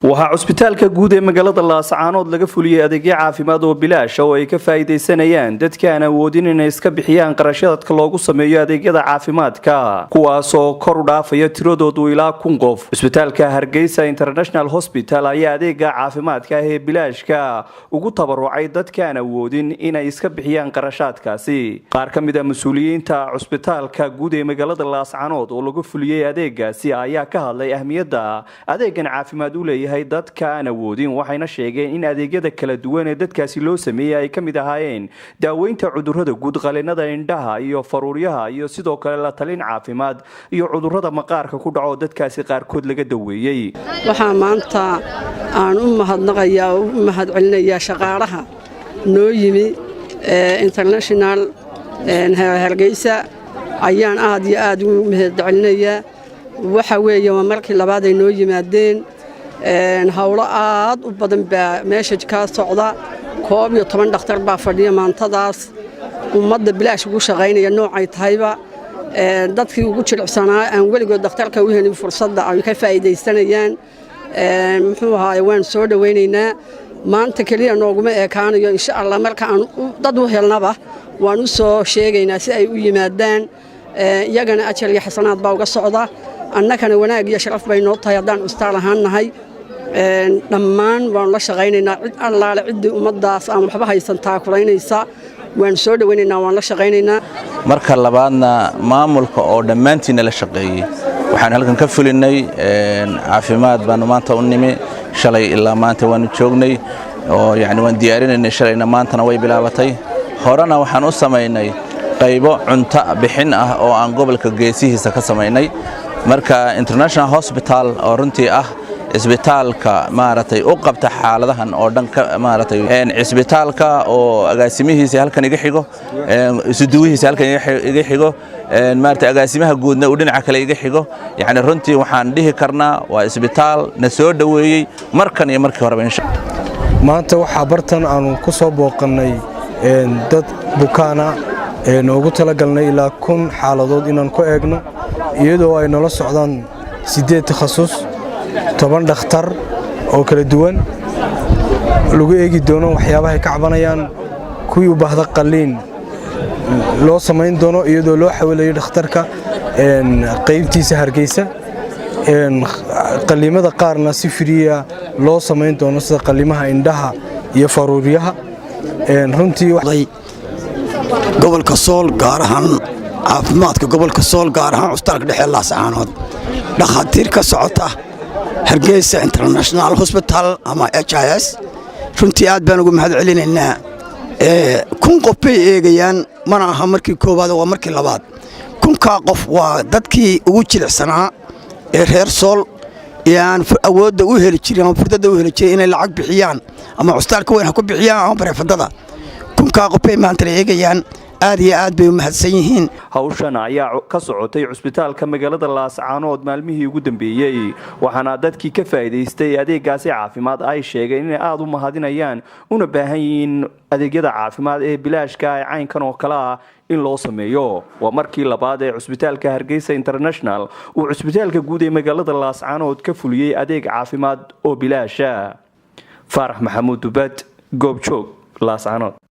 Waxaa cusbitaalka guud ee magaalada Laascaanood laga fuliyey adeegyo caafimaad oo bilaasha oo ay ka faa'iidaysanayaan dadka aan awoodin inay iska bixiyaan qarashaadka loogu sameeyo adeegyada caafimaadka, kuwaasoo kor u dhaafaya tiradoodu ilaa 1000 qof. Cusbitaalka Hargeysa International Hospital ayaa adeega caafimaadka ah ee bilaashka ugu tabarucay dadka aan awoodin inay iska bixiyaan qarashaadkaasi. Qaar ka mid a mas-uuliyiinta cusbitaalka guud ee magaalada Laascaanood oo lagu fuliyey adeegaasi ayaa ka hadlay ahmiyadda adeegan caafimaad u leeyahay dadka aan awoodin, waxayna sheegeen in adeegyada kala duwan ee dadkaasi loo sameeyey ay ka mid ahaayeen daaweynta cudurrada guud, qalinada indhaha iyo faruuryaha, iyo sidoo kale la talin caafimaad iyo cudurrada maqaarka ku dhaco dadkaasi qaarkood laga daweeyey. Waxaa maanta aan u mahadnaqayaa oo u mahadcelinayaa shaqaalaha noo yimi International Hargeysa ayaan aad iyo aad ugu mahadcelinayaa. Waxa weeye, waa markii labaad ay noo yimaadeen. Howlo aad u badan baa meesha ka socda. 11 dhakhtar baa fadhiya maantadaas, ummadda bilaash ugu shaqaynaya noocay tahayba. Dadkii ugu jilicsanaa aan weligood dhakhtarka u helin fursadda ay ka faa'iidaysanayaan. Muxuu ahaaye, waan soo dhowaynaynaa. Maanta keliya nooguma ekaanayo, insha Allah. Marka aan dad u helnaba waan u soo sheegaynaa si ay u yimaadaan. Iyagana ajar iyo xasanaad baa uga socda, annagana wanaag iyo sharaf bay noo tahay haddaan custaal ahaan nahay. Dhammaan waanu la shaqaynaynaa cid allaale ciddii ummaddaas aan waxba haysan taakulaynaysa. Waan soo dhowaynaynaa, waan la shaqaynaynaa. Marka labaadna, maamulka oo dhammaantiinna la shaqeeyey. Waxaan halkan ka fulinnay caafimaad baanu maanta u nimi. Shalay ilaa maanta waanu joognay oo yacni waan diyaarinaynay shalayna, maantana way bilaabatay. Horena waxaan u samaynay qaybo cunto bixin ah oo aan gobolka geesihiisa ka samaynay. Marka International Hospital oo runtii ah cisbitaalka maaragtay u qabta xaaladahan oo dhan, maaragtay cisbitaalka oo agaasimihiisa halkan iga xigo, isuduwihiisa halkan iga xigo, maaragtay agaasimaha guudna uu dhinaca kale iga xigo, yacni runtii waxaan dhihi karnaa waa isbitaal na soo dhoweeyey markan iyo markii horeba insha. Maanta waxaa bartan aanu ku soo booqannay dad bukaana noogu talagalnay ilaa 1000 xaaladood inaan ku eegno, iyadoo ay nala socdaan siddeed takhasus, 10 dhakhtar oo kala duwan, lagu eegi doono waxyaabahay ka cabanayaan. Kuwii u baahda qalliin loo samayn doono, iyadoo loo xawilayo dhakhtarka qaybtiisa Hargeysa. Qalliimada qaarna si free ah loo samayn doono, sida qalliimaha indhaha iyo faruuryaha. Runtii Gobolka Sool, gaar ahaan caafimaadka gobolka Sool, gaar ahaan cusbitaalka dhexe Laascaanood, dhakhaatiir ka socota Hargeysa International Hospital ama HIS, runtii aad baan ugu mahad celinaynaa. 1000 qof bay eegayaan. Mana aha markii koowaad, waa markii labaad. 1000-kaa qof waa dadkii ugu jilicsanaa ee reer Sool ee aan awoodda u heli jirin ama furdadda u heli jirin inay lacag bixiyaan, ama cusbitaalka weyn ha ku bixiyaan ama private-ada. 1000-kaa qof bay maanta la eegayaan. Aad iyo aad bay u mahadsan yihiin. Hawshan ayaa ka socotay cusbitaalka magaalada Laascaanood maalmihii ugu dambeeyey, waxaana dadkii ka faa'iidaystay adeegaasi caafimaad ay sheegeen inay aada u mahadinayaan, una baahan yihiin adeegyada caafimaad ee bilaashka ee caynkan oo kale ah in loo sameeyo. Waa markii labaad ee cusbitaalka Hargeysa International uu cusbitaalka guud ee magaalada Laascaanood ka fuliyey adeeg caafimaad oo bilaasha. Faarax Maxamuud Dubad, Goobjoog, Laascaanood.